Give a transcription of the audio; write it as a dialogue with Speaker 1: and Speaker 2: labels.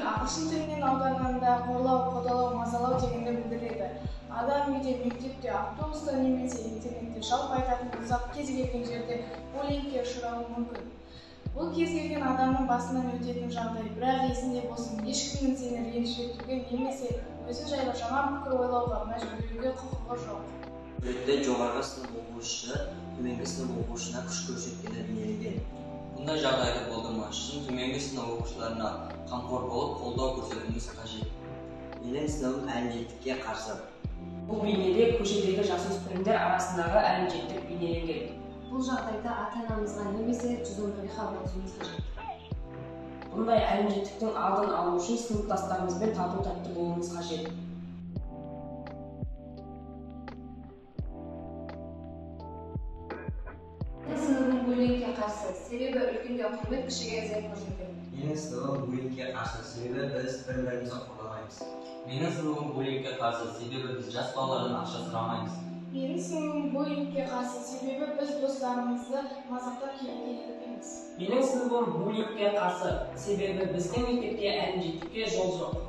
Speaker 1: Ағылшын тілінен аударғанда қорлау, қудалау, мазалау дегенді білдіреді. Адам үйде, мектепте, автобуста немесе интернетте, жалпы айтатын болсақ, кез келген жерде буллингке ұшырауы мүмкін. Бұл кез келген адамның басынан өтетін жағдай, бірақ есінде болсын, ешкімнің сені ренжітуге немесе өзің жайлы жаман пікір ойлауға мәжбүрлеуге құқығы жоқ.
Speaker 2: Суретте жоғарғы сынып оқушысы төменгі сынып оқушысына күш көрсеткені бейнеленген.
Speaker 3: Бұндай жағдайды болдырмас үшін төменгі сынып оқушыларына қамқор болып, қолдау көрсетуіміз қажет.
Speaker 2: Менің сыныбым әлімжеттікке қарсы.
Speaker 4: Бұл бейнеде көшедегі жасөспірімдер арасындағы әлімжеттік бейнеленген.
Speaker 5: Бұл жағдайда ата-анамызға немесе 111-ге хабарласуымыз қажет.
Speaker 4: Бұндай әлімжеттіктің алдын алу үшін сыныптастарымызбен тату-тәтті болуымыз қажет.
Speaker 5: Менің сыныбым буллингке қарсы, себебі үлкенге құрмет, кішіге ізет көрсетеді.
Speaker 2: Менің сыныбым буллингке қарсы, себебі біз бір-бірімізді қорламаймыз.
Speaker 3: Менің сыныбым буллингке қарсы, себебі біз жас балалардан ақша сұрамаймыз.
Speaker 1: Менің сыныбым буллингке қарсы, себебі біз достарымызды мазақтап келеке етпейміз.
Speaker 4: Менің сыныбым буллингке қарсы, себебі біздің мектепте әлімжеттікке жол жоқ.